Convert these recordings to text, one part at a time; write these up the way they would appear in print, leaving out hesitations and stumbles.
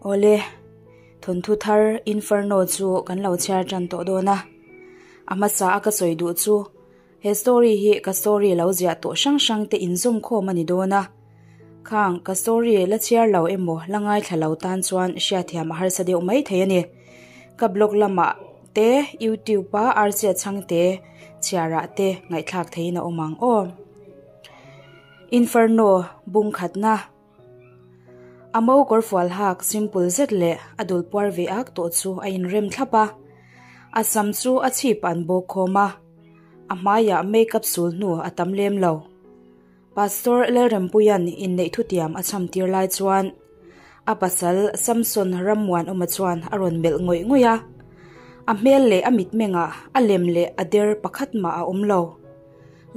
Awle, thawnthu thar Inferno chu kan lo chhiar tan tawh dawn a. A hmasa a ka sawi duh chu he story hi ka story lo ziah tawh hrang hrang te inzawm khawm a ni dawn a. Khang ka story la chhiar lo emaw la ngaithla lo tan chuan hriatthiam a harsa deuh mai thei a ni. Ka blog lamah te YouTube a Archie chhangte chhiarah te ngaihthlak theihin a awm ang aw. Inferno bung khatna A mo kawr fual hak simple zet leh a dul puar ve ak tawh chu a inrem thlap a. A sam chu a chhip an bawk khawm a, a hmaiah makeup sul hnu a tam lem lo. Pastor Lalrempuia'n inneih thutiam a chham tir lai chuan a pasal Samson Rammuanawma chuan a rawn melh ngawih ngawih a. A hmel leh a mitmengah a lem leh a der pakhat mah a awm lo.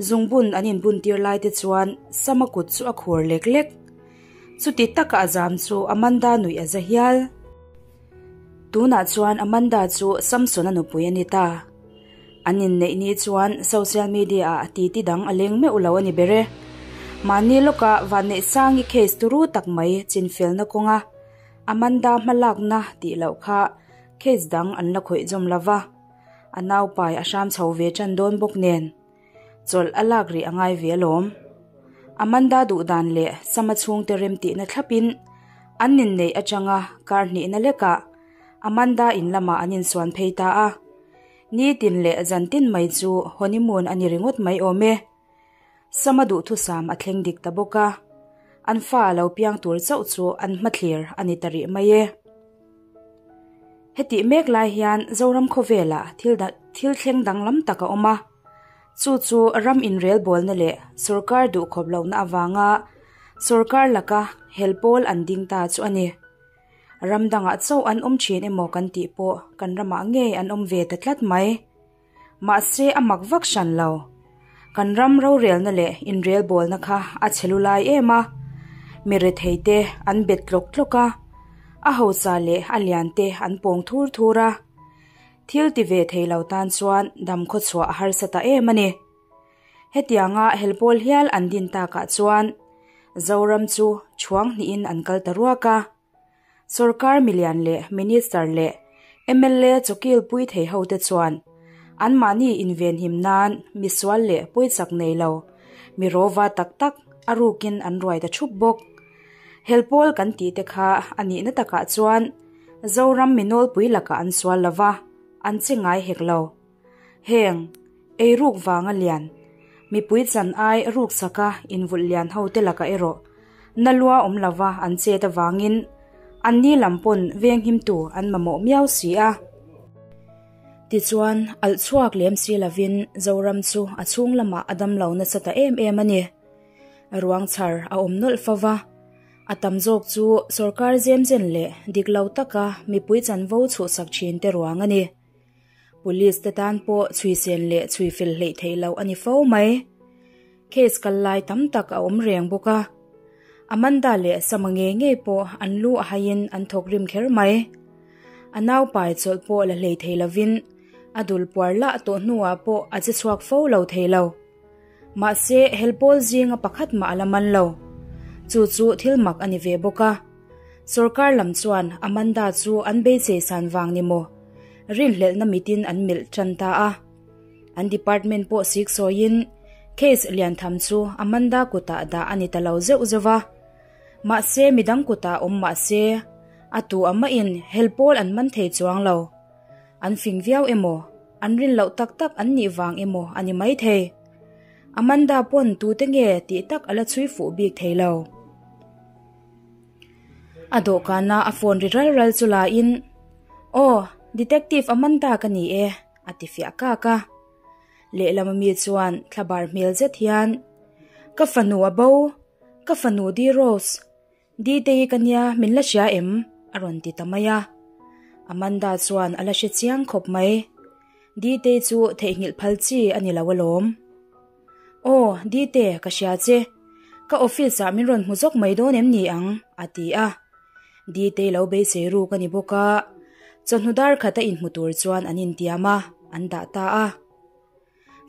Zungbun an inbun tir lai te chuan Sama kut chu a khur lek lek. Chuti taka a zam chu Amanda nuih a za hial. Tunah chuan Amanda chu Samson-a nupui a ni ta. An inneih ni chuan social media ah titi dang a leng meuh lo a ni ber e. Mahni lawka Vanneihsangi case turu tak mai chinfelna kawnga Amanda hmalakna tih loh kha case dang an la khawih zawm lo va. A naupai a hram chho ve tan dawn bawk nen chawlh a lak rih a ngai ve alawm. Amanda duh dan leh Sama chhungte remtihna thlapin an inneih atanga kar hnihna lekah Amanda in lamah an insuan phei ta a. Nitin leh zantin mai chu honeymoon a ni ringawt mai awm e. Sama duhthusam a thleng dik ta bawk a, an fa a lo piang tur chauh chu an hmathlir a ni ta rih mai e. Hetih mek lai hian Zoram khawvelah thil thil thleng danglam tak a awm a, chu chu ram inrelbawlna leh sorkar duhkhawp lohna avanga sorkar laka hel pawl an ding ta chu a ni. Ram dangah chauh an awm thin emaw kan tih pawh kan ramah ngei an awm ve ta tlat mai. Mahse a mak vak hran lo. Kan ram rorelna leh inrelbawlna kha a chhe lu lai em a. Mi rethei te an bet tlawk tlawk a, a hausa leh a lian te an pawng thur thur a. Thil ti ve thei lo tan chuan dam khawchhuah a harsa ta em a ni. Hetianga helpawl hial an din takah chuan Zoram chu chhuang hnihin an kal ta ruak a. Sorkar milian leh Minister leh mla chawkil pui thei ho te chuan anmahni invenhim nan misual leh pawichak nei lo mi rawva tak tak a rukin an ruai ta thup bawk. Helpawl kan tih te kha a nihna takah chuan Zoram mi nawlpui lakah an sual lova, an che ngai hek lo. Heng, eiruk vanga lian, mipui chan ai ruksaka invulh lian ho te lakah erawh na lua awm lova an chet avangin anni lam pawn venghimtu an mamawh miau si a. Tichuan, alh chhuak lem si lovin Zoram chu a chhung lamah a damlo nasa ta em em a ni. Ruang chhar a awm nawlh fo va, a tam zawk chu sorkar zemzen leh dik lo taka mipui chanvo chhuhsak thin te ruang a ni. Police te tan pawh chhuisen leh chhui fel hleih theih loh a ni fo mai. Case kal lai tam tak a awm reng bawk a. Amanda leh Sama ngei ngei pawh an lu a haiin an thawk rim kher mai. A nau pai chawlh pawh la hlei thei lovin a dul puar lah tawh hnuah pawh a che chhuak fo lo thei lo. Mahse, helpawl zinga pakhat mah a la man lo. Chu chu thil mak a ni ve bawk a. Sorkar lam chuan Amanda chu an beisei san vang ni maw? Rinhlelhna mitin an melh tan ta a. An department pawh sik sawiin case lian tham chu Amanda kutah dah a ni ta lo zeuh zeuh va. Mahse, midang kutah awm mah se, a tu amahin helpawl an man thei chuang lo. An fing viau emaw, an rin loh tak tak an nih vang emaw a ni maithei. Amanda pawn tute nge tih tak a la chhui fuh bik thei lo. A dawhkana a phone ri ral ral chu laiin, Aw, Detective Amanda ka ni e, a ti fiah kak a. Lehlam ami chuan thlabar hmel zet hian, Ka fanu a bo, ka fanu Di Rose, Ditei ka nia min la hria em? a rawn ti ta mai a. Amanda chuan a la hre chiang khawp mai. Ditei chu theihnghilh phal chi a ni lo alawm. Aw, Dite, ka hria che. Ka office ah min rawn hmu zawk mai dawn em ni ang? a ti a. Ditei lo beisei ruk a ni bawk a, chawhnu dar khat a inhmu tur chuan an intiam a, an dah ta a.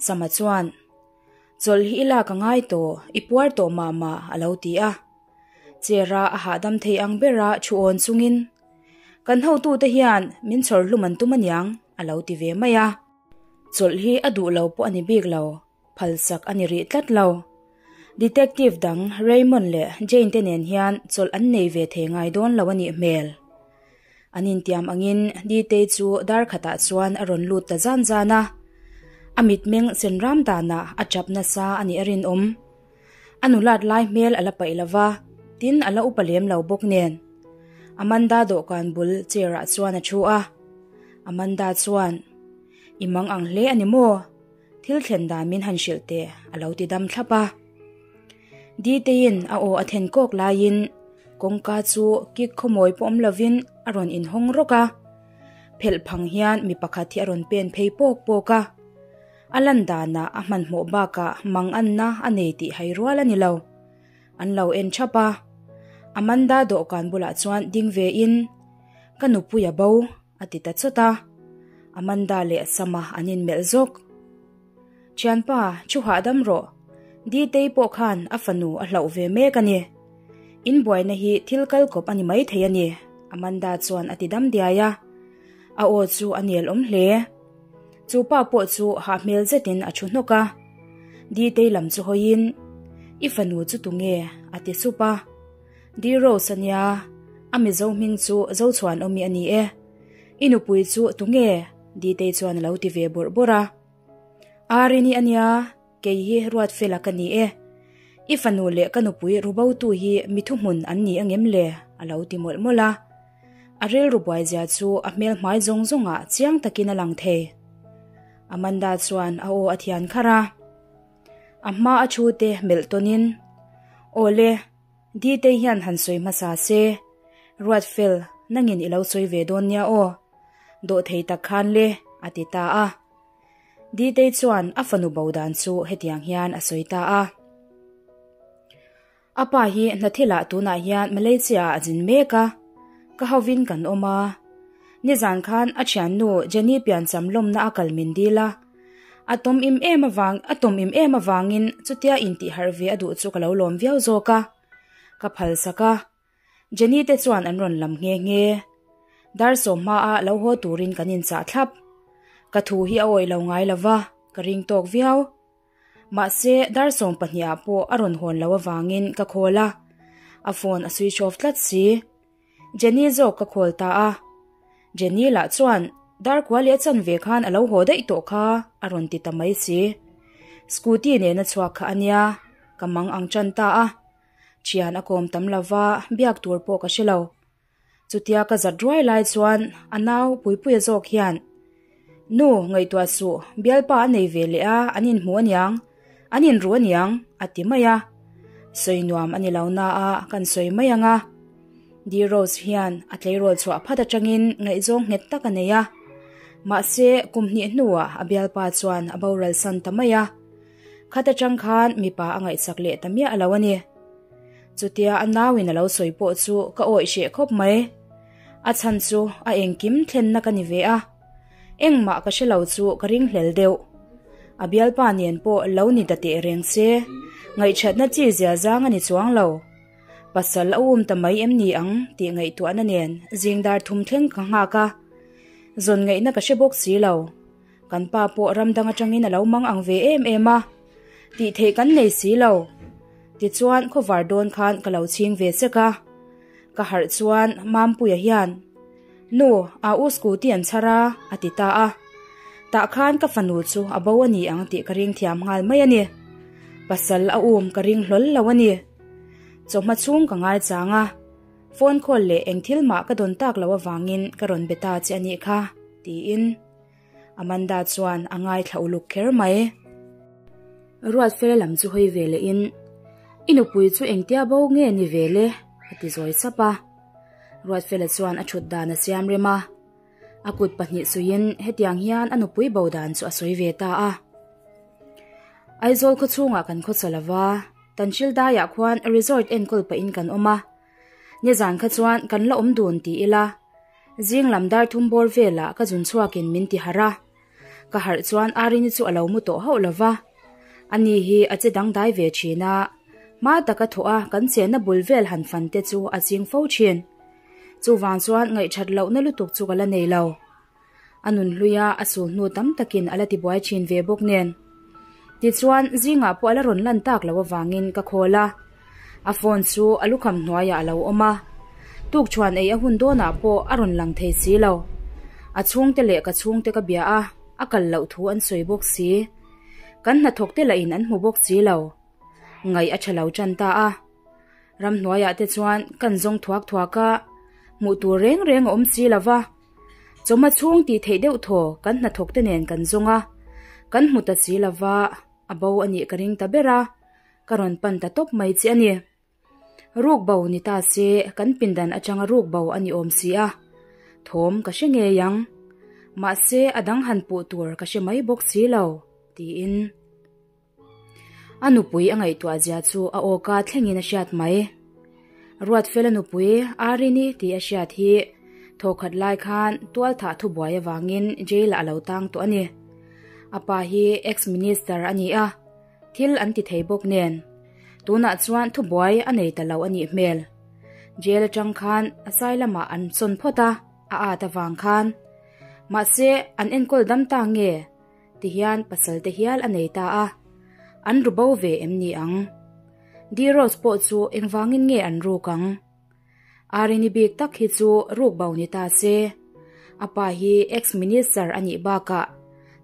Sama chuan, Chawlh hi i lak a ngai tawh, i puar tawh mah mah, a lo ti a. Chair-a a hahdam thei ang bera thu awn chungin. Kan hotute hian min chhawr hlum an tum aniang a lo ti ve mai a. Chawlh hi a duh lo pawh a ni bik lo, phalsak a ni rih tlat lo. Detective dang Raymond leh Jane te nen hian chawlh an nei ve thei ngai dawn lo a nih hmel. An intiam angin Ditei chu dar khatah chuan a rawn lut ta zan zan a. A mitmeng sen ram danah a tap nasa a nih a rinawm. A nulat lai hmel a la paih lo va, tin a la upa lem lo bawk nen. Amanda dawhkan bul chair ah chuan a thu a. Amanda chuan, I mang ang hle a ni maw? Thil thlen dan min han hrilh teh a lo ti dam thlap a. Diteiin a aw a then kawk laiin kawngka chu kik khawmawi pawh awm lovin a rawn inhawng rawk a. Phelh phang hian mi pakhat hi a rawn pen phei pawk pawk a. A lan danah a hmanhmawh bakah manganna a nei tih hai rual a ni lo. An lo en thap a. Amanda dawhkan bulah chuan ding vein, Ka nupui a bo, a ti ta chawt a. Amanda leh Sama an inmelh zawk. Thianpa, thu hahdam rawh. Ditei pawh khan a fanu a hlauh ve mek a ni. In buaina hi thil kal kawp a ni maithei a ni, Amanda chuan a ti dam diai a. A aw chu a nel awm hle. Chu pa pawh chu hah hmel zetin a thu hnawk a. Ditei lam chu hawiin, I fanu chu tunge? a ti sup a. Di Rose a nia, a Mizo hming chu Zochhuanawmi a ni e. I nupui chu tunge? Ditei chuan a lo ti ve bawrh bawrh a. Arini a nia, kei hi Ruatfela ka ni e. I fanu leh ka nupui Rubotu hi mi thuhmun an ni angem le? a lo ti mawlh mawlh a. A rilru buaizia chu a hmel hmai zawng zawngah chiang takin a lang thei. Amanda chuan a aw a thian kharh a. A hma a thu te melh tawnin, Aw le, Ditei hian han sawi hmasa se, Ruatfel, nangin i lo sawi ve dawn nia aw. Dawhthei tak khan le, a ti ta a. Ditei chuan a fanu bo dan chu hetiang hian a sawi ta a. A pa hi hna thilah tunah hian Malaysia ah a zin mek a, ka hovin kan awm a. Nizan khan a thiannu Jenny piancham lawmna a kal min dil a, a tawm im em avang a tawm im em avangin chutia intihharh ve a duh chu ka lo lawm viau zawk a, ka phalsak a. Jenny te chuan an rawn lam nghe nghe. Dar sawm hmaah lo haw turin kan inchah thlap. Ka thu hi a awih lo ngai lova, ka ring tawk viau. Mahse, dar 12 ah pawh a rawn hawn lo avangin ka call a, a phone a switch off tlat si. Jenny zawk ka call ta a. Jenny lah chuan dar kua leh a chanve khan a lo haw daih tawh kha a rawn ti ta mai si. Scooty nena chhuak kha a nia, ka mang ang tan ta a. Thian a kawm tam lova, biak tur pawh ka hre lo. Chutia ka zat ruai lai chuan a nau Puipuia zawk hian, Nu, ngaihtuah suh, bialpa a nei ve leh a, an inhmu aniang, an inru aniang, a ti mai a. Sawi nuam a ni lo na a, kan sawi mai ang a. Di Rose hian a tleirawl chhuah phat atangin ngaihzawng nghet tak a nei a. Mahse, kum hnih hnuah a bialpa chuan a boral san ta mai a. Khat atang khan mipa a ngaihsak leh ta miah lo a ni. Chutia a nauin a lo sawi pawh chu ka awih hreh khawp mai. A chhan chu a engkim thlenna ka ni ve a, engmah ka hre lo chu ka ringhlel deuh. A bialpa nen pawh lo ni ta teh reng se, ngaihṭhatna chi zia zang a ni chuang lo. Pasal a um ta mai em ni ang tih ngaihtuahna nen zing dar thum thleng ka nghak a, zawn ngaihna ka hre bawk si lo. Kan pa pawh ram dang atangin a lo mang ang ve em em a, tih theih kan nei si lo. Tichuan khawvar dawn khan ka lo chhing ve sek a, ka harh chuan Mampuia hian, Nu, a u scooty an chhar a, a ti ta a. Tah khan ka fanu chu a bo a ni ang tih ka ring thiam nghal mai a ni. Pasal a um ka ring hlawl lo a ni. Chawhma chhung ka ngaichang a. Phone call leh eng thil mah ka dawn tak loh avangin ka rawn be ta che a nih kha, tiin Amanda chuan a ngaithla uluk kher mai. Ruatfela lam chu hawi ve lehin, I nupui chu engtia bo nge ni ve le? a ti zawi sap a. Ruatfela chuan a thut dan a siam rem a. A kut pahnih suiin hetiang hian a nupui bo dan chu a sawi ve ta a. Aizawl khawchhungah kan khawsa lo va, Tanhril daiah khuan resort enkawl pahin kan awm a. Nizan kha chuan kan la awm dun ti ila, zing lam dar thum bawr velah ka zun chhuakin min ti harh a. Ka harh chuan Arini chu a lo mu tawh hauh lo va. Ani hi a che dangdai ve thin a, hma taka thawh a kan chenna bul vel han fan te chu a ching fo thin. Chuvang chuan ngaihthat lohna lutuk chu ka la nei lo. A nun hluia a sul hnu tam takin a la tibuai thin ve bawk nen. Tichuan, zingah pawh a la rawn lan tak loh avangin ka call a. A phone chu a lukham hnuaiah a lo awm a. Tukchhuan ei a hun dawnah pawh a rawn lang thei si lo. A chhungte leh ka chhungte ka bia a, a kal loh thu an sawi bawk si. Kan hnathawkte lahin an hmu bawk si lo. Ngaih a tha lo tan ta a. Ramhnuaiah te chuan kan zawng thuak thuak a, hmuh tur reng reng a awm si lo va. Chawhma chhung tih theih deuh thaw kan hnathawk te nen kan zawng a, kan hmu ta si lo va, a bo a nih ka ring ta ber a, ka rawn pan ta tawp mai che a ni. Ruk bo ni ta se kan pindan atanga ruk bo a ni awm si a, thawm ka hre ngei ang. Mahse a dang han puh tur ka hre mai bawk si lo, tiin. A nupui a ngaihtuah zia chu a awka thlengin a hriat mai. Ruatfela nupui Arini tih a hriat hi thawkhat lai khan tualthah thubuai avangin jail ah a lo tang tawh a ni. A pa hi ex-minister a ni a, thil an ti thei bawk nen. Tunah chuan thubuai a nei ta lo a nih hmel. Jail atang khan a sai lamah an sawn phawt a, a at avang khan. Mahse, an enkawl dam ta nge? Tihian pasal te hial a nei ta a, an ru bo ve em ni ang? D-Rose pawh chu engvangin nge an ruk ang? Arini bik tak hi chu ruk bo ni ta se, a pa hi ex-minister a nih bakah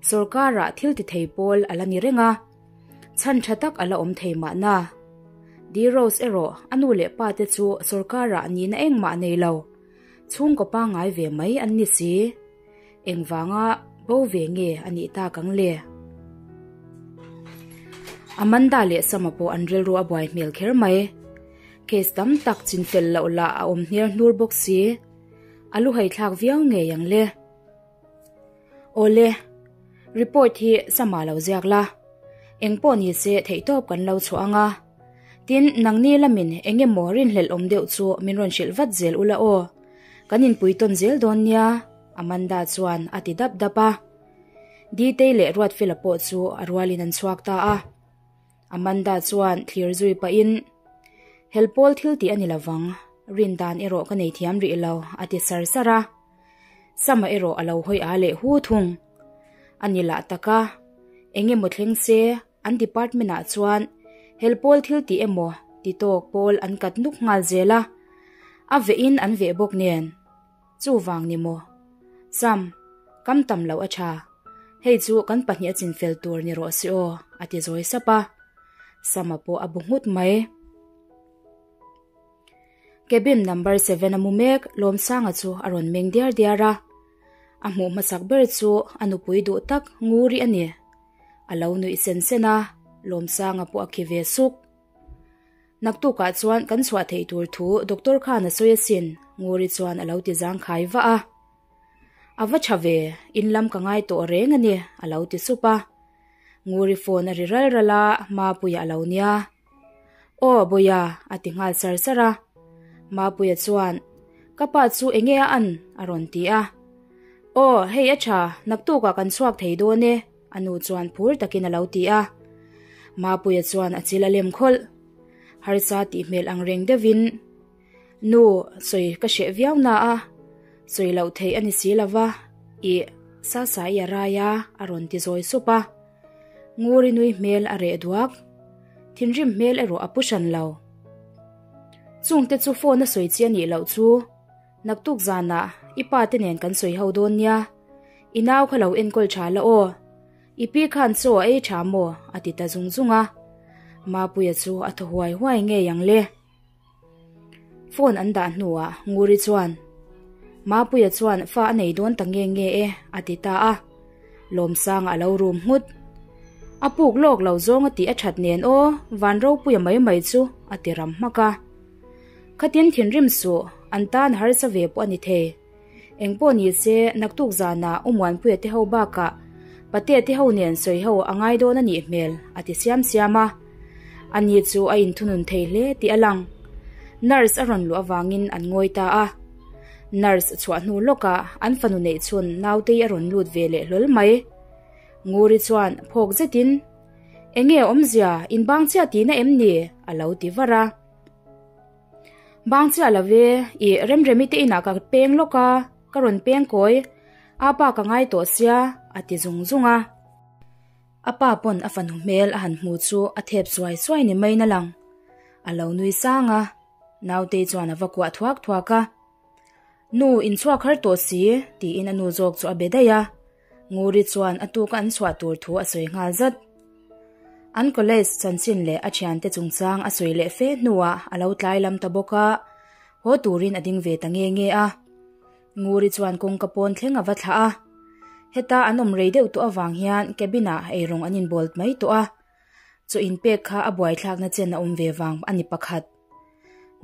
sorkarah thil ti thei pawl a la ni reng a, chhan tha tak a la awm thei mahna. D-Rose erawh a nu leh pa te chu sorkarah nihna engmah nei lo, chhungkaw pangngai ve mai an ni si. Engvanga bo ve nge a nih tak ang le? Amanda leh Sama pawh an rilru a buai hmel kher mai. Case tam tak chinfel loh lah a awm hner hnur bawk si. A lu haithlak viau ngei ang le. Awle, report hi Sama lo ziak la. Engpawh ni se theihtawp kan lo chhuah ang a. Tin, nangni lamin eng emaw rinhlelh awm deuh chu min rawn hrilh vat zel ula aw. Kan inpui tawn zel dawn nia, Amanda chuan a ti dap dap a. Ditei leh Ruatfela pawh chu a rualin an chhuak ta a. Amanda chuan thlir zui pahin, Helpawl thil tih a ni lovang, rin dan erawh ka nei thiam rih lo, a ti sar sar a. Sama erawh a lo hawi a leh hu thung. A ni lah tak a, eng emaw thleng se an department ah chuan helpawl thil tih emaw ti tawk pawl an kat nuk nghal zel a, a veh in an veh bawk nen. Chuvang ni maw? Sam, kam tam loh a tha. Hei chu kan pahnih a chinfel tur ni rawh se aw, a ti zawi sap a. Sama pawh a bu nghut mai. Cabin number seven a mu mek Lawmsanga chu a rawn meng diar diar a. A hmuh hmasak ber chu a nupui duh tak Nguri a ni. A lo nuih sen sen a, Lawmsanga pawh a khi ve suk. Naktukah chuan kan chhuah theih tur thu doctor khan a sawi asin, Nguri chuan a lo ti zangkhai vah a. A va tha ve, in lam ka ngai tawh reng a ni, a lo ti sup a. Nguri phone a ri ral ral a, Mapuia a lo nia. Aw, Bawia, a ti nghal sar sar a. Mapuia chuan, Ka pa chu enge a an? a rawn ti a. Aw, hei a tha, naktukah kan chhuak thei dawn e, a nu chuan phur takin a lo ti a. Mapuia chuan a chil a lem khawlh. Harsa tih hmel ang reng deuhin, Nu, sawi ka hreh viau na a, sawi loh theih a ni si lo va, ih, Sasa i a rai a, a rawn ti zawi sup a. Nguri nui hmel a reh duak. Thinrim hmel erawh a pu hran lo. Chungte chu phone a sawi chi a nih loh chu. Naktuk zanah i pa te nen kan sawi ho dawn nia. I nau kha lo enkawl tha la aw. I pi khan chaw a ei tha maw? a ti ta zung zung a. Mapuia chu a thaw huai huai ngei ang le. Phone an dah hnuah Nguri chuan, Mapuia chuan fa a nei dawn ta nge nge e, a ti ta a. Lawmsanga a lo rum nghut. A puk lawk lo zawng a tih a that nen aw, van ropuia mai mai chu a ti ram hmak a. Khatin thinrim suh, an tan harsa ve pawh a ni thei. Engpawh ni se, naktuk zanah U Muanpuia te ho bakah Patea te ho nen sawi ho a ngai dawn a nih hmel, a ti siam siam a. Ani chu a inthunun thei hle tih a lang. Nurse a rawn luh avangin an ngawi ta a. Nurse chhuah hnu lawkah an fanu neih chhun Nautei a rawn lut ve leh hlawl mai. Nguri chuan phawk zetin, Enge awmzia, inbang chiah tihna em ni? a lo ti var a. Bang chiah lo ve, ih Remremi te inah ka peng lawk a, ka rawn peng kawi, apa ka ngai tawh sia, a ti zung zung a. A pa pawn a fanu hmel a han hmu chu a thep suai suai ni maiin a lang. A lo nui sang a, Nautei chuan a va kuah thuak thuak a. Nu, inchhuak har tawh si, tiin a nu zawk chu a be daih a. Nguri chuan a tuka an chhuah tur thu a sawi nghal zat. An college chanchin leh a thiante chungchang a sawi leh fe hnuah a lo tlai lam ta bawk a, haw turin a ding ve ta nge nge a. Nguri chuan kawngka pawn thleng a va thlah a. Heta an awm rei deuh tawh avang hian cabin-ah eirawng an inbawl mai tawh a. Chaw inpek kha a buaithlakna chen a awm ve vang a ni pakhat.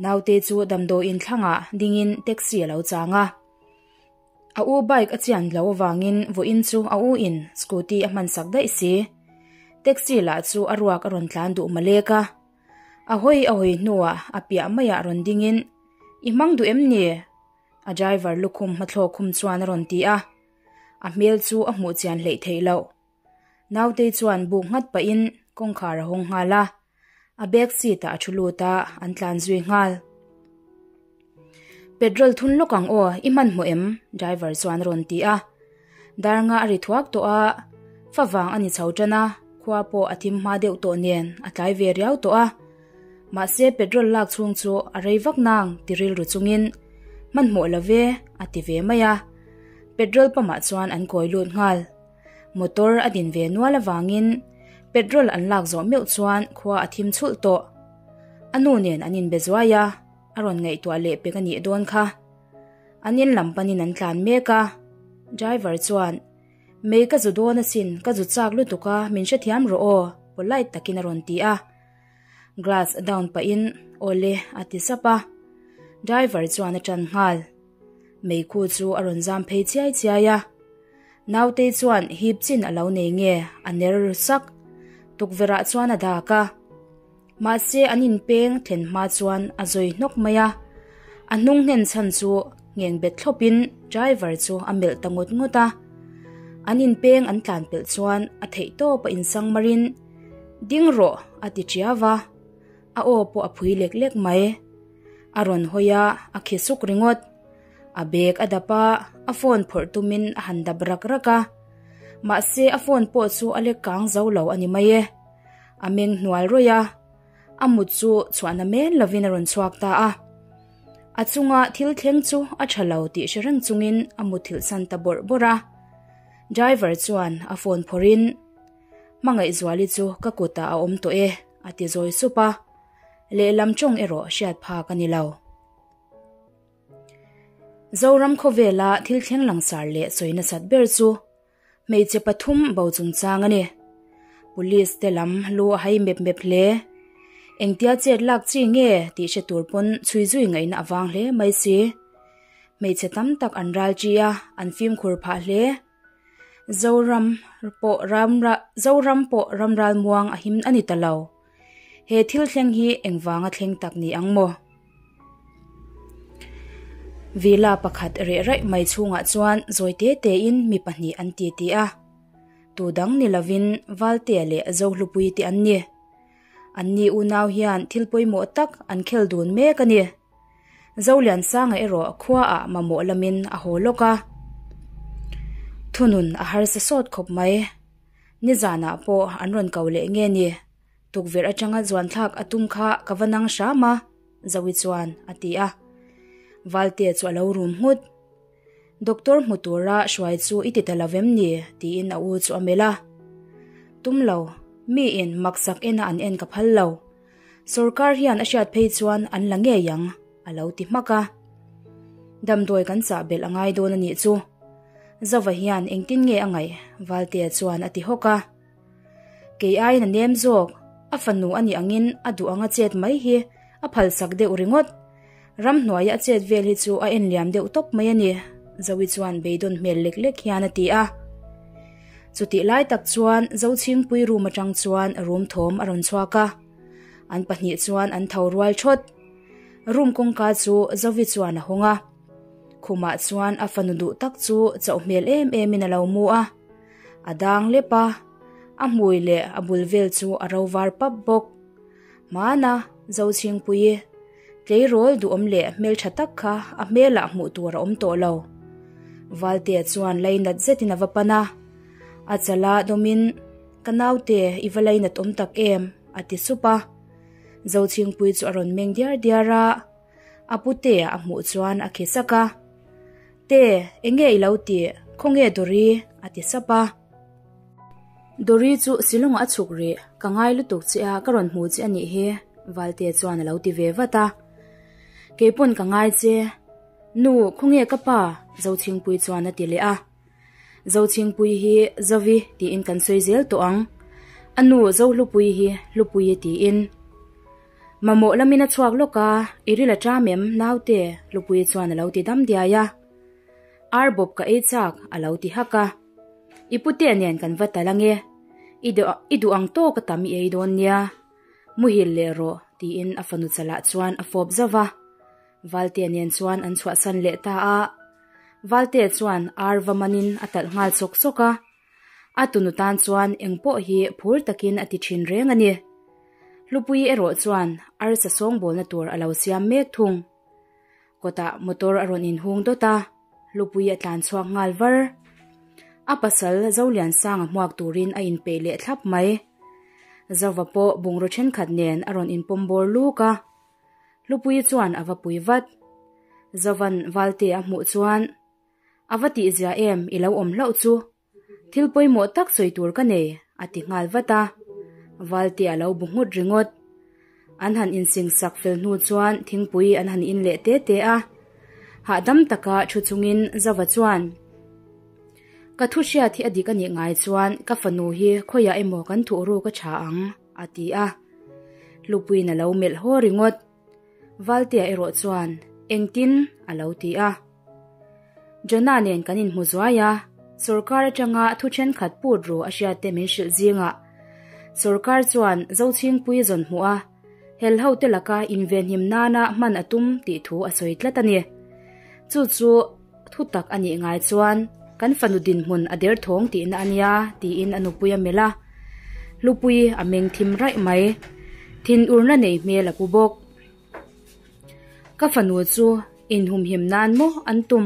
Naute chu damdawiin thlangah dingin taxi a lo chang a. A u bike a chian lo avangin vawiin chu a u in scooty a hmansak daih si. Taxi lah chu a ruak a rawn tlan duh malek a. A hawi a hawi hnuah a piah maiah rawn dingin, I hmang duh em ni? A driver lukhum hmathlawk khum chuan a rawn ti a. A hmel chu a hmuh chian hleih theih loh. Nautei chuan buk nghat pahin kawngkhar a hawng nghal a. A back seat ah a thu lut a, an tlan zui nghal. Petrol thun lawk ang aw, i hmanhmawh em? Driver chuan a rawn ti a. Dar nga a ri thuak tawh a, fa vang a ni chho tan a, khua pawh a thim hma deuh tawh nen a tlai ve riau tawh a. Mahse petrol lak chhung chu a rei vak nang ti rilru chungin hmanhmawh lo ve a ti ve mai a. Petrol pump ah chuan an kawi lut nghal. Motor a din ve nual avangin petrol an lak zawh meuh chuan khua a thim chhulh tawh. A nu nen an inbe zuai a, a rawn ngaihtuah leh pek a nih dawn kha. An in lam panin an tlan mek a, driver chuan, Mei ka zu dawn asin, ka zu chak lutuk a, min hrethiam rawh aw, polite takin a rawn ti a. Glass down pahin, Awle, a ti sap a. Driver chuan a ṭan nghal. Meikhu chu a rawn zam phei chiai chiai a. Nautei chuan hip chin a lo nei nge a ner ru sak. Tukverhah chuan a dak a. Mahse an inpeng thlen hma chuan a zawi hnawk mai a. A hnung hnen chhan chu ngheng bet thlawpin driver chu a melh ta ngawt ngawt a. An inpeng an tlan pelh chuan a theih tawp a insang marin, Ding rawh a ti ṭiau a. A aw pawh a phui lek lek mai. A rawn hawi a, a khi suk ringawt. A bag a dap a, a phone phawrh tumin a han dap rak rak a. Mahse a phone pawh chu a lek kang zo lo a ni mai e. A meng hnual rawih a, a mut chu chhuahna men lovin a rawn chhuak ta a. A chunga thil thleng chu a tha lo tih hre reng chungin a muthilh san ta bawrh bawrh a. Driver chuan a phone phawrhin, Hmangaihzuali chu ka kutah a awm tawh e, a ti zawi sup a. Lehlam tawng erawh hriat phak a ni lo. Zoram khawvela thil thleng langsar leh sawi nasat ber chu hmeichhe pathum bo chungchang a ni. Police te lam lu a hai mep mep hle. Engtia chet lak chi nge tih hre tur pawn chhui zui ngaihna a vang hle mai si. Hmeichhe tam tak an ral chi a, an fimkhur phah hle. Zoram pawh ram Zoram pawh ram ralmuang a him a ni ta lo. He thil thleng hi engvanga thleng tak ni ang maw? Villa pakhat reh raih mai chhungah chuan zawi te tein mi pahnih an titi a. Tu dang ni lovin Valtea leh Zohlupui te an ni. Anni unau hian thil pawimawh tak an khel dun mek a ni. Zoliansanga erawh khuaah mamawh lamin a haw lawk a. Thunun a harsa sawt khawp mai. Nizanah pawh an rawn ko leh nge ni? Tukverh atanga zuanthlak a tum kha ka va nang hram a, Zoe chuan a ti a. Valtea chu a lo rum nghut. Doctor hmu tura hruai chu i ti ta lo vem ni? tiin a u chu a melh a. Tum lo, miin maksak ena an en ka phal lo. Sorkar hian a hriat phei chuan an la ngei ang, a lo ti hmak a. Damdawi kan chah belh a ngai dawn a nih chu. Zova hian engtin nge a ngaih? Valtea chuan a ti hawk a. Kei aiin a nem zawk, a fanu a nih angin a duh anga chet mai hi a phalsak deuh ringawt. Ramhnuaia a chet vel hi chu a en liam deuh tawp mai a ni, Zoe chuan beidawn hmel lek lek hian a ti a. Chutih lai tak chuan Zochhingpui room atang chuan room thawm a rawn chhuak a, an pahnih chuan an tho rual thawt. Room kawngka chu Zovi chuan a hawng a, khumah chuan a fanu duh tak chu chauh hmel em emin a lo mu a. A dang lep a, a hmui leh a bul vel chu a ro var pap bawk. Hmana Zochhingpuii. Tleirawl duhawm leh hmeltha tak kha a hmelah hmuh tur a awm tawh lo. Valtea chuan lainat zetin a va pan a, a chala dawmin, Ka naute, i va lainat awm tak em? a ti sup a. Zochhingpuii chu a rawn meng diar diar a, a putea a hmuh chuan a khi sak a. Te, enge i lo tih? Khawnge Dori? a ti sap a. Dori chu Shillong-ah a chhuk rih, ka ngai lutuk che a, ka rawn hmu che a nih hi, Valtea chuan a lo ti ve vat a. Keipawn ka ngai che. Nu, khawnge ka pa? Zochhingpuii chuan a ti leh a. Zochhingpuii hi Zovi tiin kan sawi zel tawh ang. A nu Zohlupuii hi Hlupuii tiin. Mamawh lamin a chhuak lawk a, i ril a ṭam em, naute? Hlupuii chuan a lo ti dam diai a. Ar bawp ka ei chak, a lo ti hak a. I putea nen kan va tal ange, i i duh ang tawk a tam i ei dawn nia. Muhil leh rawh, tiin a fanu chalah chuan a fawp zauh va. Valtea nen chuan an chhuahsan leh ta a. Valtea chuan ar va manin a talh nghal sawk sawk a. A tunu tan chuan eng pawh hi phur takin a ti thin reng a ni. Hlupuii erawh chuan arsa sawngbawlna tur a lo siam mek thung. Kawtah motor a rawn inhung dawt a, Hlupuii a tlan chhuak nghal var. A pasal Zoliansanga hmuak turin a inpeih leh thlap mai. Zova pawh bungraw thenkhat nen a rawn inpawm bawr luk a. Hlupuii chuan a va pui vat. Zovan Valte a hmuh chuan, A va tihzia em i lo awm hlauh chu? Thil pawimawh tak sawi tur ka nei, a ti nghal vat a. Valte a lo bu nghut ringawt. An han insing sak fel hnu chuan thingpui an han in leh te te a. Hahdam taka thu chungin Zava chuan, Ka thu hriat hi a dik a nih ngai chuan ka fanu hi khawiah emaw kan thuh ruk a tha ang, a ti a. Hlupuiin a lo melh haw ringawt. Valtea erawh chuan, Engtin? a lo ti a. Jonah nen kan inhmu zuai a, sawrkar atanga thu thenkhat put ru a hriatte min hrilh zingah sawrkar chuan Zochhingpui zawn hmuh a, hel hote laka invenhim nana hman a tum tih thu a sawi tlat a ni. Chu chu thu tak a nih ngai chuan kan fanu dinhmun a derthawng tihna a nia tiin a nupui a melh a, Hlupui a meng thim raih mai. Thinurna nei hmel a pu bawk. Ka fanu chu inhumhim nan maw an tum?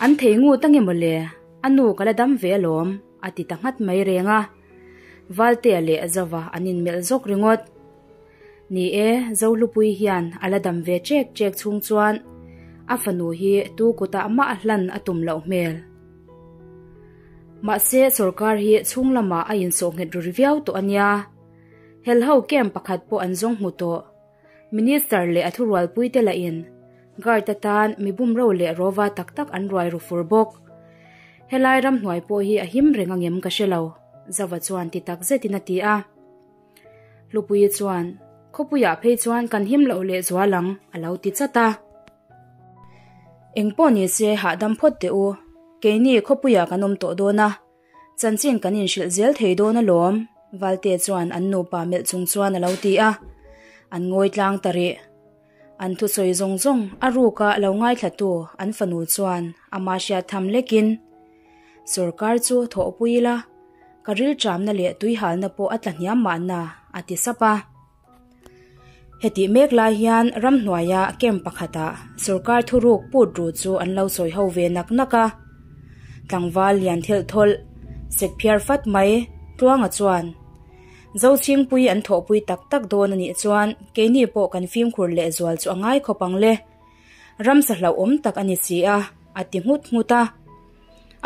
An thei ngut ange maw le? A nu ka la dam ve alawm, a ti ta nghat mai reng a. Valtea leh Zova an inmelh zawk ringawt. Ni e, Zohlupui hian a la dam ve chek chek chhung chuan a fanu hi tu kutah mah hlan a tum loh hmel. Mahse, sorkar hi chhung lamah a insawh nghet ru viau tawh a nia. Helho camp pakhat pawh an zawng hmu tawh. Minister leh a thurualpuite lahin guard atan mi bumro leh rawva tak tak an ruai ru fur bawk. Helai ramhnuai pawh hi a him reng angem ka hre lo, Zava chuan ti tak zetin a ti a. Hlupuii chuan, Khawpuiah phei chuan kan him loh leh zual ang, a lo ti chat a. Engpawh ni se hahdam phawt teh u, keini khawpuiah kan awm tawh dawn a, Chanchin kan inhrilh zel thei dawn alawm, Valte chuan an nupa melh chung chuan a lo ti a. An ngawi tlang ta rih. An thusawi zawng zawng a ruka lo ngaithlatu an fanu chuan ama hriat tham lekin, Sorkar chu thawhpui ila, ka rilṭamna leh tuihalna pawh a tla hniam mahna, a ti sap a. Hetih mek lai hian ramhnuaia camp pakhatah sorkar thuruk put ru chu an lo sawi ho ve nak nak a. Tlangval lian thelh thawlh, sek phiar fat mai Tluanga chuan, Zochhingpui an thawhpui tak tak dawn a nih chuan keini pawh kan fimkhur lehzual chu a ngai khawp ang le. Ramsa hlauhawm tak a ni si a, a ti nghut nghut a.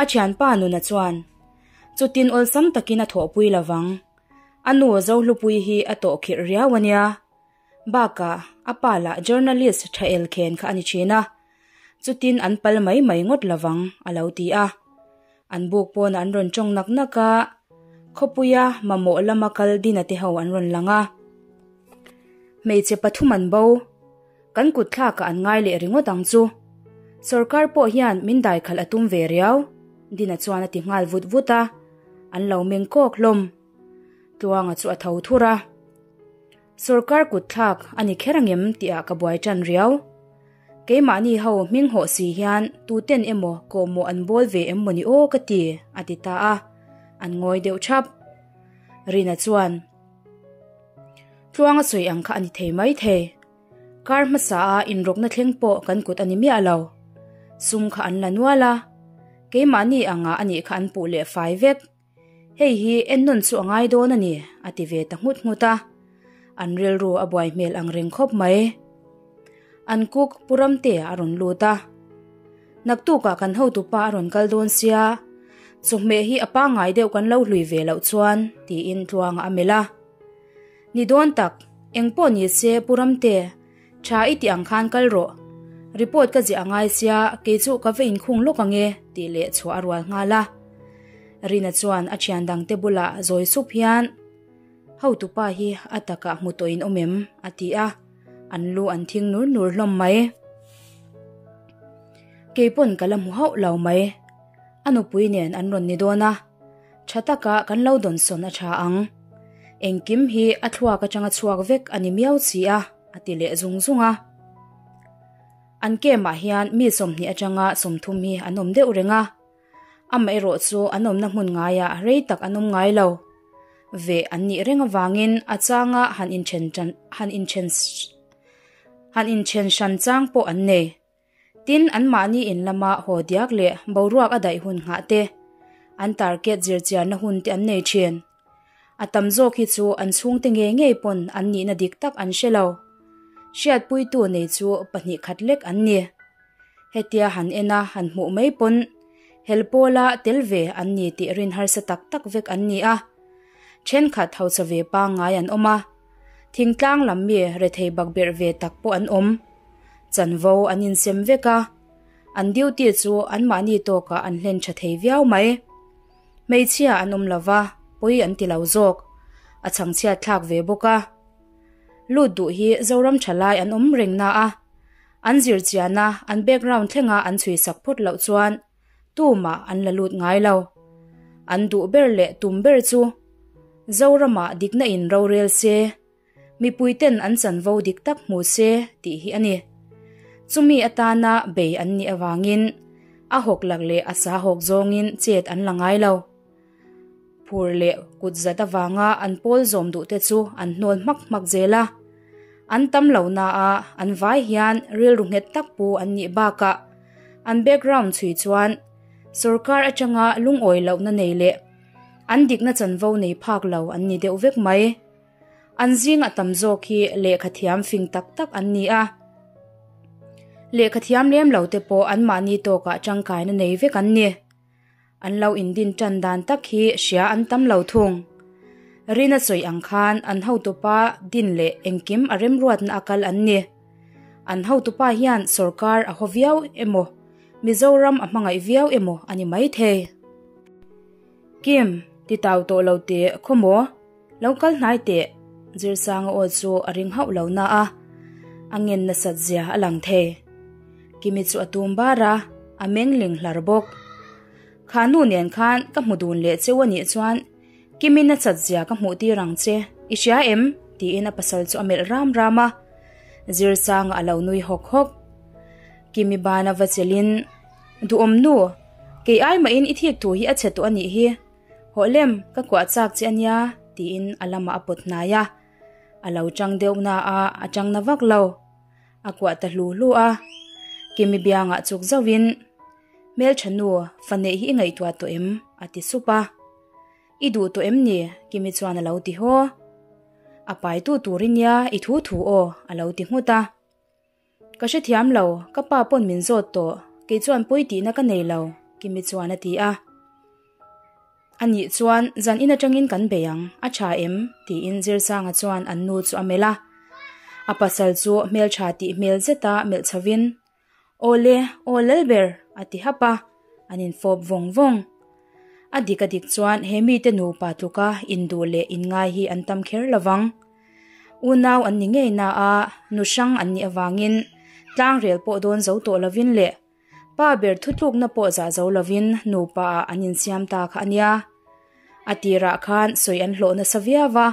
A thianpa Nuna chuan, Chutin awlsam takin a thawhpui lovang. A nu Zohlupui hi a tawh khirh riau a nia. Bakah, a pa lah journalist tha el khen kha a ni thin a. Chutin an pal mai mai ngawt lovang, a lo ti a. An buk pawn an rawn tawng nak nak a, khawpuia mamawh lama kal Dina te ho an rawn lang a. Hmeichhe pathum an bo. Kan kut thlakah an ngai leh ringawt ang chu. Sorkar pawh hian min daikhalh a tum ve riau, Dina chuan a ti nghal vut vut a, an lo meng kawk hlawm. Tluanga chu a tho thur a. Sorkar kut thlak a ni kher angem tihah ka buai tan riau. Keimahni ho hming hawh si hian tuten emaw kawhmawh an bawl ve em mawni aw ka ti, a ti ta a, an ngawi deuh thap. Rina chuan. Tluanga sawi ang kha a ni thei mai thei. Kar hmasa a inrawkna thleng pawh kan kut a ni miah lo. Sum kha an la nual a, keimahni angah a nih kha an puh leh fai vek. Hei hi ennawn chu a ngai dawn a ni, a ti ve ta nghut nghut a. An rilru a buai hmel ang reng khawp mai. An cook Pu Ramtea a rawn lut a. Naktukah kan hotupa a rawn kal dawn sia, chawhmeh hi a pangngai deuh kan lo hlui ve loh chuan, tiin Tluanga a melh a. Ni dawn tak, engpawh ni se Pu Ramte, tha i tih ang khan kal rawh. Report ka ziah a ngai sia, kei chu ka va inkhung lawk ang e, tih leh chhuah a rual nghal a. Rina chuan a thian dangte bulah zawi sup hian, Hotupa hi a takah hmu tawh in awm em? a ti a, an lu an thing nur nur hlawm mai. Keipawn ka la hmu hauh lo mai. A nupui nen an rawn ni dawn a. Tha taka kan lo dawnsawn a tha ang. Engkim hi a thluak atanga chhuak vek a ni miau si a, a ti leh zung zung a. An camp ah hian mi 20 atanga 30 hi an awm deuh reng a. Amaherawh chu an awmna hmun ngaiah rei tak an awm ngai lo. Veh an nih reng avangin a changa han inthen han inthen han inthen hran chang pawh an nei. Tin, anmahni in lama haw diak leh boruak a daih hun nghah te, an target zirchiarna hun te an nei thin. A tam zawk hi chu an chhungte ngei ngei pawn an nihna dik tak an hre lo. Hriatpuitu nei chu 2 khat lek an ni. Hetia han en a han hmuh mai pawn hel pawla tel ve an ni tih rin harsa tak tak vek an ni a. Thenkhat hausa ve pangngai an awm a, thingtlang lam mi rethei bakberh ve tak pawh an awm. Chanvo an insem vek a, an duty chu anmahni tawkah an hlen tha thei viau mai. Hmeichhia an awm lova, pawi an ti lo zawk. A chhangchhiat thlak ve bawk a. Lut duh hi Zoram thalai an awm reng na a, an zirchiana an background thlenga an chhuisak phawt loh chuan tumah an la lut ngai lo. An duh ber leh tum ber chu Zoramah dikna in rorel se, mipuiten an chanvo dik tak hmu se tih hi a ni. Chumi atana bei an nih avangin a hawk lak leh a sa hawk zawngin chet an la ngai lo. Phur leh kut zat avanga an pawl zawm duh te chu an hnawl hmak hmak zel a. An tam lo na a, an vai hian rilru nghet tak pu an nih bakah an background chhui chuan sorkar atanga lungawi lohna nei leh an dikna chanvo nei phak lo an ni deuh vek mai. An zing a tam zawk hi lehkha thiam fing tak tak an ni a. Lehkha thiam lem lo te pawh anmahni tawkah tangkaina nei vek an ni. An lo indin tan dan tak hi hria an tam lo thung. Rina sawi ang khan an hotupa din leh engkim a remruatna a kal an ni. An hotupa hian sorkar a haw viau emaw, Mizoram a hmangaih viau emaw a ni mai thei. Kim, ti tau tawh lo teh khaw maw? Lo kal hnai teh, Zirsanga aw chu a ring hauh lo na a, a ngen nasat zia a lang thei. Kimi chu a tum bar a, a meng ling hlar bawk. Kha nu nen khan ka hmu dun leh cheu a nih chuan Kimi nasat zia ka hmuh tir ang che, i hria em? tiin a pasal chu a melh ram ram a. Zirsanga a lo nui hawk hawk. Kimi bana va chelin, Duhawm nu, kei ai mahin i thik thu hi a chhe tawh a nih hi. Hawh lem, ka kuah chak che a nia, tiin a lamah a pawt hnai a. A lo chang deuh na a, a chang na vak lo. A kuah ta hlu hlu a. Kimi biangah chuk zauhin, Hmeltha nu, fa neih hi i ngaihtuah tawh em? a ti sup a. I duh tawh em ni? Kimi chuan a lo ti haw. A paitu tur i nia, i thu thu aw, a lo ti nghut a. Ka hrethiam lo, ka pa pawn min zawt tawh, kei chuan pawi tihna ka nei lo, Kimi chuan a ti a. A nih chuan zan in atangin kan bei ang, a tha em? tiin Zirsanga chuan an nu chu a melh a. A pasal chu hmeltha tih hmel zeta melh chhovin, Aw le, aw Lalber, a ti hap a, an infawp vawng vawng. A dik a dik chuan he mite nupa tluka induh leh inngai hi an tam kher lovang. Unau an ni ngei na a, nu hrang an nih avangin tlangrel pawh dawn zo tawh lovin leh pa ber thutlukna pawh zah zo lovin nupa ah an insiam ta kha a nia. A tirah khan sawi an hlawh nasa viau va,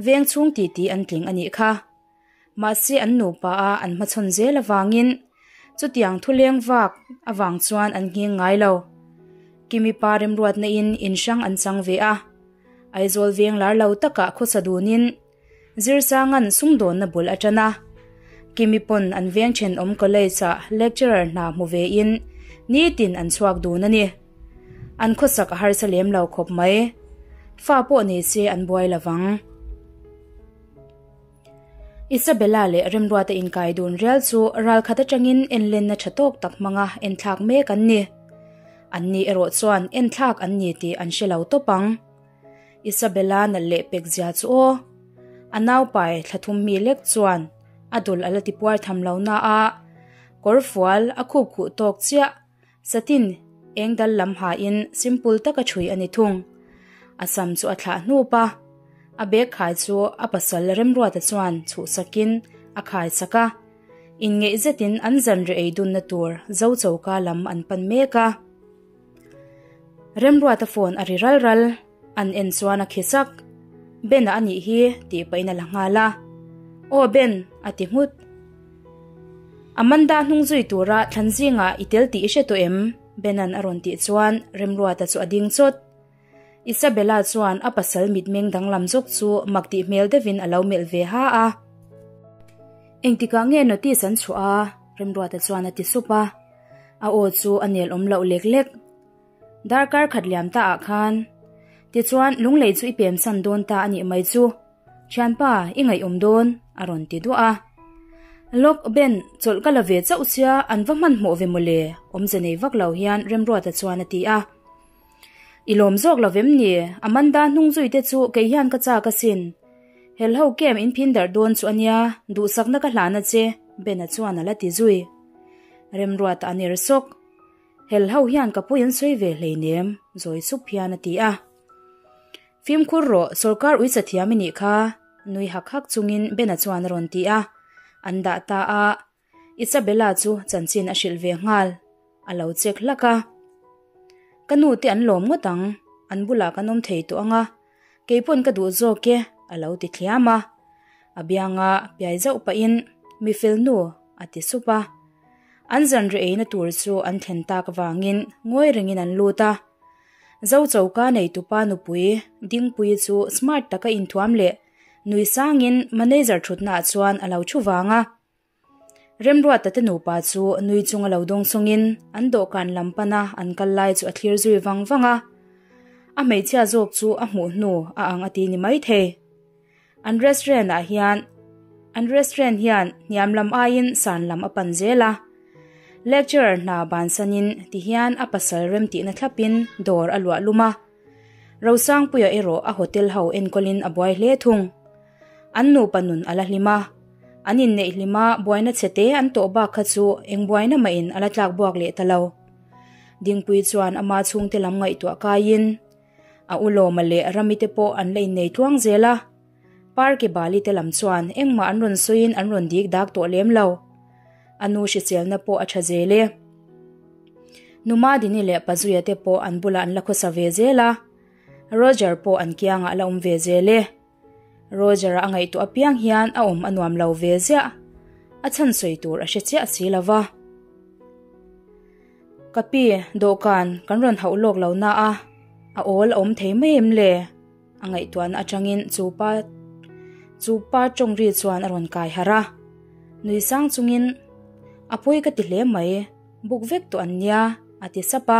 veng chhung titi an tling a nih kha. Mahse an nupa a an hmachhawn zel avangin chutiang thuleng vak avang chuan an nghing ngai lo. Kimi pa remruatna in in hrang an chang ve a. Aizawl veng lar lo takah khawsa dunin Zirsanga'n sumdawnna bul a tan a. Kimi pawn an veng thenawm college ah lecturer hna hmu ve in nitin an chhuak dun a ni. An khawsak a harsa lem lo khawp mai. Fa pawh nei se an buai lovang. Isabella leh Remruata inkai dun rial chu ralkhat atangin enlenna tha tawk tak hmanga enthlak mek an ni. Anni erawh chuan enthlak an ni tih an hre lo tawp ang. Isabella nalh leh pek zia chu aw. A naupai thla thum mi lek chuan a dul a la ti puar tham lo na a, kawrfual a khup khuh tawk chiah Satin eng dal lam hain simple taka chhui a ni thung. A sam chu a thlah hnup a, a bag khai chu a pasal Remruata chuan chhuhsakin a khai sak a. Inngeih zetin an zanriah ei dunna tur zo choka lam an pan mek a. Remruata phone a ri ral ral, an en chuan a khi sak. Ben-a a nih hi tih pahin a la nghal a. Aw Ben, a ti nghut. Amanda hnung zui tura thlan zingah i tel tih i hre tawh em? Ben-a'n a rawn tih chuan Remruata chu a ding chawt. Isabella chuan a pasal mitmeng danglam zawk chu mak tih hmel deuhin a lo melh ve ha a. Engtikah nge notice an chhuah a? Remruata chuan a ti sup a. A aw chu a nel awm loh lek lek. Darkar khat liam ta ah khan. Tichuan lunglei chu i pem san dawn ta a nih mai chu. Thianpa, i ngaihawm dawn, a rawn ti duah a. Lawk, Ben, chawlh ka la ve chauh sia, an va hmanhmawh ve mawle, awmze nei vak lo hian Remruata chuan a ti a. I lawm zawk lo vem ni? Amanda hnung zui te chu kei hian ka chak asin. Helho kem in phin darh dawn chu a nia, duhsakna ka hlan a che, Bena chuan a la ti zui. Remruata a ner sawk. Helho hian ka pawi an sawi ve hleinem, zawi sup hian a ti a. Fimkhur rawh, sawrkar uisa thiam i nih kha, nui hak hak chungin Bena chuan a rawn ti a. An dah ta a. Isabella chu chanchin a hrilh ve nghal, a lo check hlak a. Ka nu te an lawm ngawt ang, an bulah kan awm thei tawh ang a, kei pawn ka duh zawk e, a lo ti thliam a. A bianga piai zauh pahin, Mi fel nu, a ti sup a. An zanriah eina tur chu an thlen tak avangin ngawi rengin an lut a. Zo choka neitupa nupui Dingpuii chu smart taka inthuam leh Nui sangin manager thutnaah chuan a lo thu vang a. Remruata te nupa chu nui chunga lo dawng chungin an dawhkan lam pana an kal lai chu a thlir zui vang vang a. A hmeichhia zawk chu a hmuh hnu a ang a ti ni mai thei. An restaurant ah hian an restaurant hian hniam lam aiin san lam a pan zel a. Lecturer hna bansanin tihian a pasal remtihna thlapin dawr a luah lum a. Rosangpuia erawh a hotel ho enkawlin a buai hle thung. An nupa nun a la hlim a, an inneih hlim a buaina chhe te an tawh bak kha chu eng buaina mahin a la tlak buak leh ta lo. Dingpui chuan ama chhungte lam ngaihtuah kaiin a u Lawma leh Rami te pawh an la innei tluang zel a, Parke Bali te lam chuan engmah an rawn sawiin an rawn dik dak tawh lem lo. A nu hriselna pawh a tha zel e. Numadini leh Pazuia te pawh an bulah an la khawsa ve zel a, Roger pawh an kiangah a la awm ve zel e. Roger-a a ngaihtuah apiang hian a awm a nuam lo ve ziah, a chhan sawi tur a hre chiah si lo va. Ka pi, dawhkan kan rawn hauh lawk lo na a, a awl a awm thei mai em le? A ngaihtuahna atangin chu pa chu pa tawng ri chuan a rawn kai harh a, nui sang chungin a pawi ka ti hle mai, buk vek tawh an nia a ti sap a.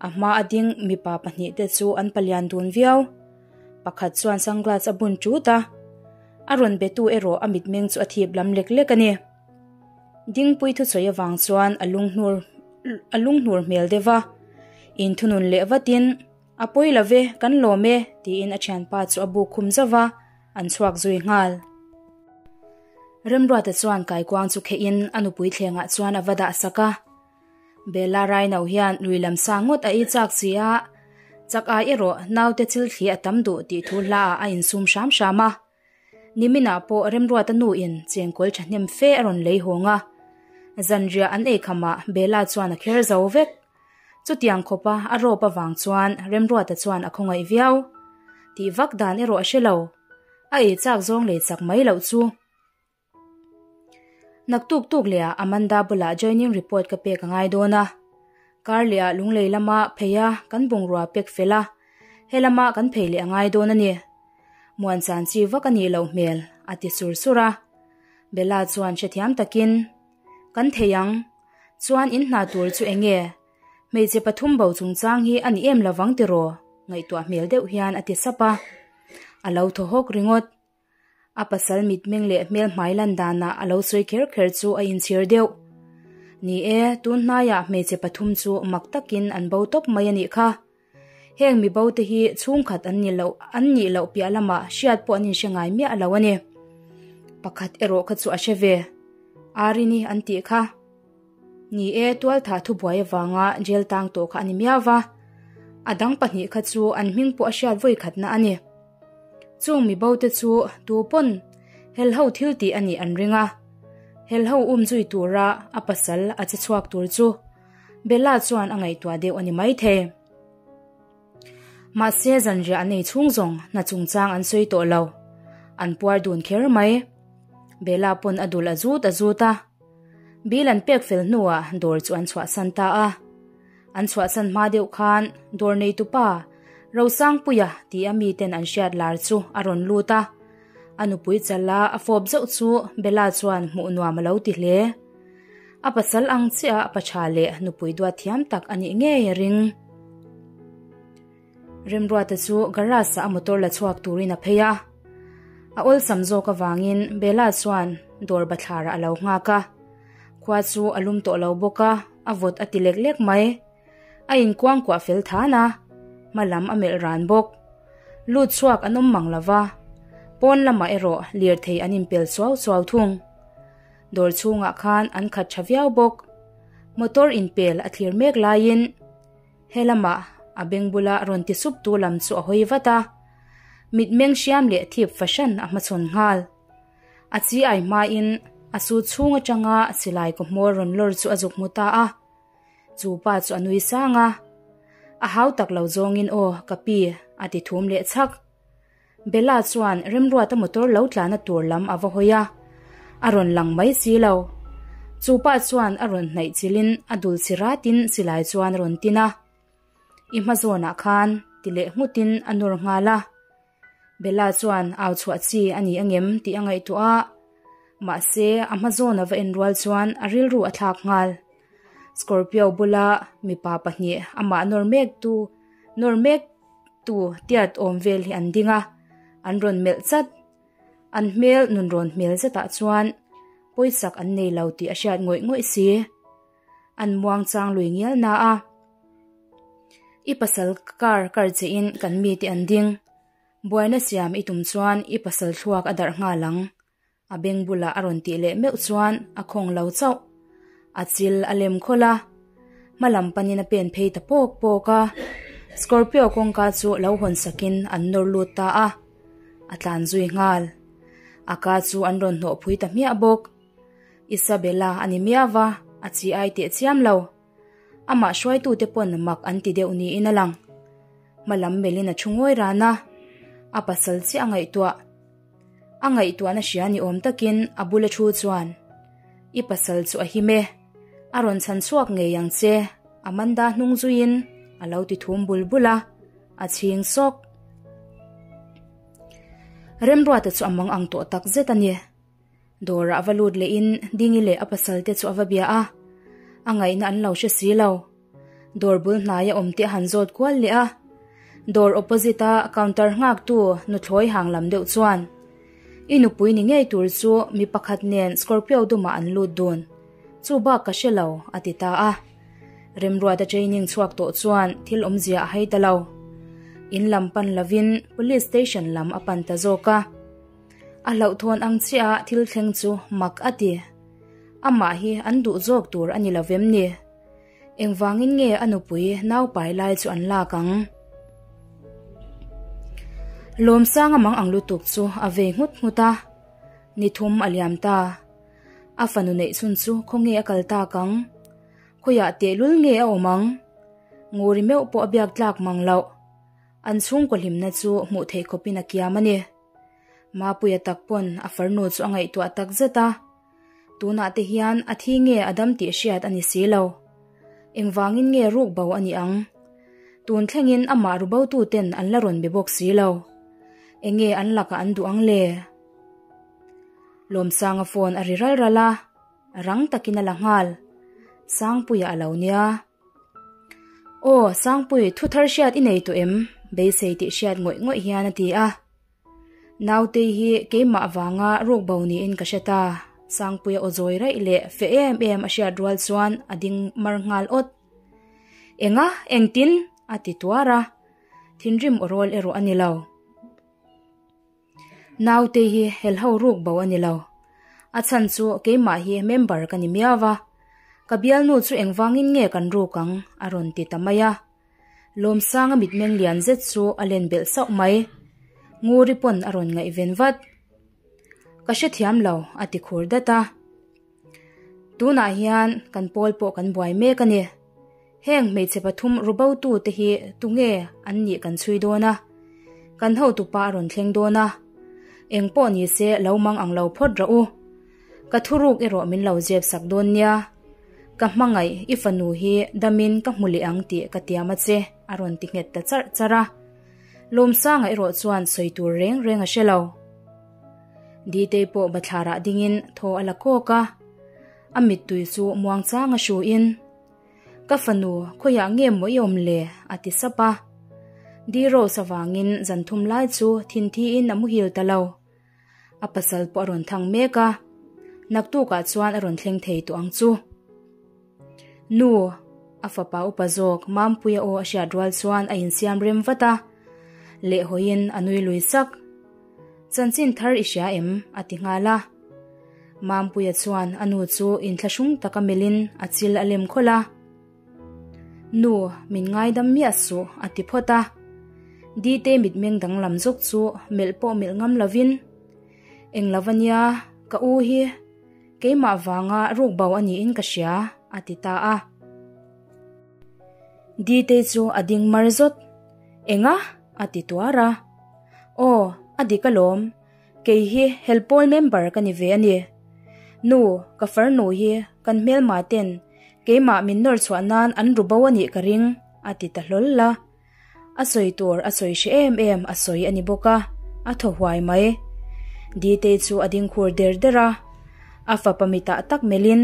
A hma a ding mipa pahnihte chu an palian dun viau. Pakhat chuan sunglass a bun ṭut a, a rawn betu erawh a mitmeng chu a thip lam lek lek a ni. Dingpui thusawi avang chuan a lunghnur a lunghnur hmel deuh va, inthunun leh vatin A pawi lo ve, kan lawm e, tiin a thianpa chu a buk khum zauh va, an chhuak zui nghal. Remruata chuan kaikuang chu khehin a nupui thlengah chuan a va dah sak a. Bella Raino hian lui lam sang ngawt a ei chak si a, chak ai erawh naute thil thli a tam duh tih thu hlaah a insum hram hram a. Niminah pawh Remruata nuin chengkawl thahnem fe a rawn lei hawng a, zanriah an ei khamah Bella chuan a kher zo vek. Chutiang khawpa a rawp avang chuan Remruata chuan a khawngaih viau. Tih vak dan erawh a hre lo. A ei chak zawng lei chak mai loh chu. Naktuk tuk lehah Amanda bulah joining report ka pek a ngai dawn a. Kar lehah lunglei lama phei a kan bungrua pek fel a, he lama kan phei leh a ngai dawn a ni. Muan chan chi vak a nih loh hmel, a ti sur sur a. Bella chuan hrethiam takin, Kan thei ang. Chuan in hna tur chu eng nge? Hmeichhe pathum bo chungchang hi a ni em lovang tiraw? Ngaihtuah hmel deuh hian a ti sap a. A lo thaw hawk ringawt. A pasal mitmeng leh hmel hmai lan danah a lo sawi kher kher chu a inchhir deuh. Ni e, tun hnaiah hmeichhe pathum chu mak takin an bo tawp mai a nih kha. Heng mi bo te hi chhungkhat an ni loh an nih loh piah lamah hriat pawh an inhre ngai miah lo a ni. Pakhat erawh kha chu a hre ve. Arini an tih kha. Ni e, tualtha thubuai avanga jail tang tawh kha a ni miau va. A dang pahnih kha chu an hming pawh a hriat vawi khatna a ni. Chung mi bo te chu tu pawn helho thil tih a nih an ring a. Helho um zui tura a pasal a che chhuak tur chu Bella chuan a ngaihtuah deuh a ni maithei. Mahse zanriah an ei chhung zawng hna chungchang an sawi tawh lo. An puar dun kher mai. Bella pawn a dul a zut a zut a. Bill an pek fel hnuah dawr chu an chhuahsan ta a. An chhuahsan hma deuh khan dawr neitupa Rosangpuia tia miten an hriat lar chu a rawn lut a. A nupui chala a fawp zauh chu Bella chuan hmuh nuam a lo ti hle. A pasal ang chiah a paṭha leh nupui duat thiam tak a nih ngei a ring. Remruata chu garage-ah a motor la chhuak turin a phei a. A awlsam zawk avangin Bella chuan dawr bathlarah a lo nghak a. Khua chu a lum tawh lo bawk a, a vawt a ti lek lek mai. A inkuangkuah fel than a, hma lam a melh ran bawk. Lut chhuak an awm mang lo va, pawn lamah erawh lirthei an inpel suau suau thung. Dawr chhungah khan an khat tha viau bawk. Motor inpel a thlir mek laiin he lamah a beng bula rawn ti sup tu lam chu a hawi vat a, mitmeng hriam leh thip fahran a hmachhawn nghal. A chi ai hmain a su chhung atanga silai kaw hmawr rawn lawr chu a zuk hmu ta a. Chu pa chu a nui sang a, A hau tak lo zawngin aw ka pi a ti thum leh chhak. Bella chuan Remruata motor lo tlana tur lam a va hawi a, a rawn lang mai si lo. Chu pa chuan a rawn hnaih chilhin a dul si ratin silai chuan a rawn tin a. I hma zawnah khan ti leh nghutin a nawr nghal a. Bella chuan au chhuah chi a ni angem tih a ngaihtuah a, mahse a hma zawn a va en rual chuan a rilru a thlak nghal. Scorpio bula mipa pahnih amah nawr mek tu nawr mek Tu tiat awm vel hi an ding a, an rawn melh chat. An hmel nunrawn hmel zetah chuan pawisak an nei lo tih a hriat ngawih ngawih si. An muang chang lui ngial na a. I pasal kar kar che in kan mite an ding. Buaina siam i tum chuan i pasal thluak a darh nghal ang. A beng bulah a rawn tih leh meuh chuan a khawng lo chauh. A chil a lem khawlh a, hma lam panin a pen phei ta pawk pawk a. Scorpio kawngka chu lo hawn sakin an nawr lut ta a, a tlan zui nghal. A ka chu an rawn hnawh phui ta hmiah bawk. Isabella a ni miau va, a chi ai teh chiam lo. Amah hruaitute pawn mak an ti deuh niin a lang. Hma lam melhin a thu ngawi ran a, a pasal chiah a ngaihtuah. A ngaihtuahna hria ni awm takin a bula thu chuan, I pasal chu a him e, a rawn chhan chhuak ngei ang che, Amanda hnung zuiin a lo ti thum bul bul a, a chhing sawk. Remruata chu a mang ang tawh tak zet a ni. Dawrah a va lut lehin Dingi leh a pasal te chu a va bia a, a ngaihna an lo hre si lo. Dawr bul hnaia awm te a han zawt kual leh a, dawr opposite a counter nghaktu nuthlawi hang lam deuh chuan I nupui ni ngei tur chu mi pakhat nen Scorpio dumah an lut dun, chu bak ka hre lo a ti ta a. Remruata training chhuak tawh chuan thil awmzia a hai ta lo. In lam pan lovin Police Station lam a pan ta zawk a. A hlauhthawn ang chiah a thil thleng chu mak a ti. Amah hi an duh zawk tur a ni lo vem ni? Engvangin nge a nupui naupai lai chu an lak ang? Lawmsanga mang ang lutuk chu a vei nghut nghut a, ni thum a liam ta. A fanu neih chhun chu khawnge a kal tak ang? Khawiah tehlul nge a awm ang? Nguri meuh pawh a biak tlak mang loh. An chhungkaw hlimna chu hmuh theih khawpin a kiam a ni. Mapuia tak pawn a farnu chu a ngaihtuah tak zet a. Tunah te hian a thi nge a dam tih hriat a ni si lo. Engvangin nge ruk bo a nih ang? Tun thlengin amah ru bo tuten an la rawn be bawk si lo. Enge an lakah an duh ang le? Lawmsanga phone a ri ral ral a, rang takin a la nghal. Sangpuia a lo nia. Aw, Sangpui, thu thar hriat i nei tawh em? Beisei tih hriat ngawih ngawih hian a ti a. Nautei hi keimah avanga ruk bo niin ka hre ta. Sangpuia aw zawi raih leh fe em em a hriat rual chuan a ding mar nghal awt. Enga, engtin? a ti tuar a. Thinrim aw rawl erawh a ni lo. Nautei hi helho ruk bo a ni lo. A chhan chu keimah hi member ka ni miau va. Ka bialnu chu engvangin nge kan ruk ang? a rawn ti ta mai a. Lawmsanga mitmeng lian zet chu a len belh sauh mai. Nguri pawn a rawn ngaihven vat. Ka hrethiam lo, a ti khur dat a. Tunah hian kan pawl pawh kan buai mek a ni. Heng hmeichhe pathum rubotu te hi tunge an nih kan chhui dawn a, kan hotupa a rawn thleng dawn a, eng pawh ni se lo mang ang lo phawt rawh u. Ka thuruk erawh min lo zep sak dawn nia. Ka hmangaih i fanu hi damin ka hmu leh ang tih ka tiam a che, a rawn ti nghet ta charh charh a. Lawmsanga erawh chuan sawi tur reng reng a hre lo. Ditei pawh bathlarah dingin thaw a la kawk a, a mittui chu muangchang a hruin, Ka fanu, khawiah nge maw i awm le? a ti sap a. Di Rose avangin zan thum lai chu thinthiin a muhil ta lo. A pasal pawh a rawn thang mek a, naktukah chuan a rawn thleng thei tawh ang chu. Nu, a fapa upa zawk Mampuia aw a hriat rual chuan a insiam rem vat a, lehhawiin a nui lui sak. Chanchin thar i hria em? a ti nghal a. Mampuia chuan a nu chu inthlahrung taka melhin a chil a lem khawlh a. Nu, min ngaidam miah suh, a ti phawt a. Dite mitmeng danglam zawk chu melh pawh melh ngam lovin, Eng lo ania, ka u hi keimah vanga ruk bo a niin ka hria, a ti ta a. Dite chu a ding mar zawt, Enga? a ti tuar a. Aw, a dik alawm, Kei hi helpawl member ka ni ve a ni. Nu, ka farnu hi kan hmelma ten keimah min nawr chhuah nan an ru bo a nih ka ring, a ti ta hlawl a. A sawi tur a sawi hre em em a sawi a ni bawk a, a thaw huai mai. Ditei chu a ding khur der der a, a fapa mitah tak melhin,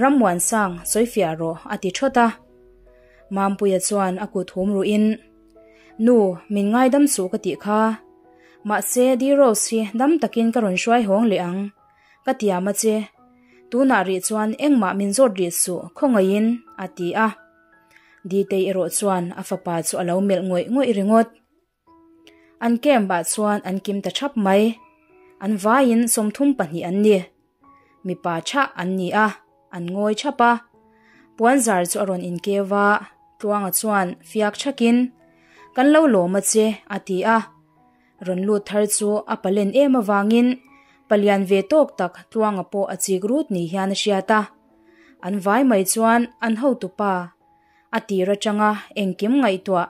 Rammuansang, sawi fiah rawh, a ti thawt a. Mampuia chuan a kut hum ruhin, Nu, min ngaidam suh ka tih kha. Mahse, Di Rose hi dam takin ka rawn hruai hawng leh ang. Ka tiam a che. Tunah rih chuan engmah min zawt rih suh, khawngaihin, a ti a. Ditei erawh chuan a fapa chu a lo melh ngawih ngawih ringawt. An camp ah chuan an kim ta thap mai. An vaiin 32 an ni. Mipa thah an ni a, an ngawi thap a. Puanzar chu a rawn inkeu a, Tluanga chuan fiak thakin, Kan lo lawm a che, a ti a. Rawn lut thar chu a palen em avangin palian ve tawk tak Tluanga pawh a chik rut ni hian a hriat a. An vai mai chuan an hotupa A tir atanga engkim ngaihtuah,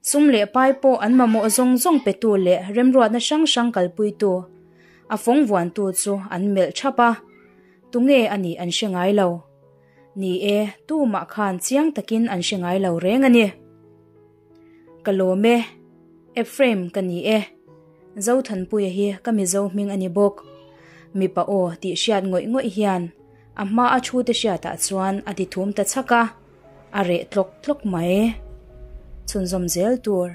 sum leh pai pawh an mamawh zawng zawng petu leh remruatna hrang hrang kalpuitu, a fawng vuantu chu an melh thap a, tunge a nih an hre ngai lo. Ni e, tumah khan chiang takin an hre ngai lo reng a ni. Ka lawm e, Ephraim ka ni e. Zothanpuia hi ka Mizo hming a ni bawk. Mipa aw tih hriat ngawih ngawih hian A hma a thu te hriatah chuan a ti thum ta chhak a, a reh tlawk tlawk mai. Chhunzawm zel tur.